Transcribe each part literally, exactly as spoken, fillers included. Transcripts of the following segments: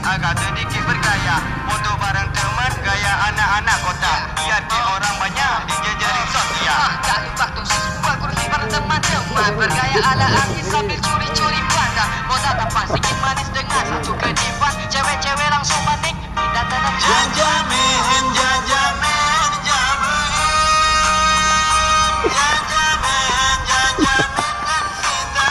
Agak sedikit bergaya, foto bareng teman, gaya anak-anak kota. Biar di orang banyak, di jejaring sosial. Ah, tak lupa tuh, buat kursi bareng teman-teman. Bergaya ala artis sambil curi-curi pandang. Kota tampak sedikit manis dengan satu kedipan. Cewek-cewek langsung panik, kita tanam. Jajamen, jajamen, jajamen. Jajamen, jajamen, kan kita.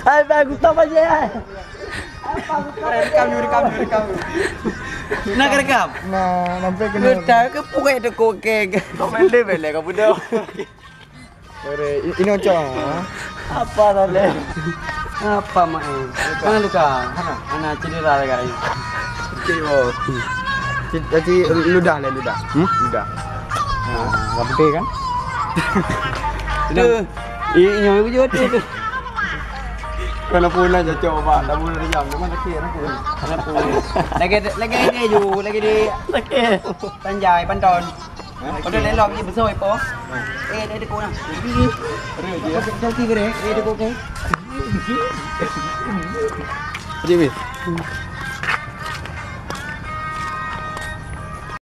Hai, Bang, aku tak payah. Rekam dulu, rekam dulu, rekam dulu. Nak rekam? Nah, nampak kena. Udah ke pukul tu kok kek. Kau main deh, belek kau budak. Ore, i-, ini ocong, ha? Apa tadi? Apa, Mak, eh? Mana luka? Mana? Mana cedera lagi? Okey, oh. Ci-, ci-, ludah lah, ludah. Hmm? Ludah. Ha, orang putih kan? Tu. Eh, ini aku juga tu. Kalau pun lah cocok, Pak. Dah boleh jam. Memang lagi, kenapa? Kenapa? Lagi, lagi dia ju, lagi di. Lagi. Tanjai, Panton. Hah? Kau dah lelok je besar, Ipo. Eh, dah dekat orang. Ada je. Kau dah tiba deh. Eh, dekat orang. Ada, weh.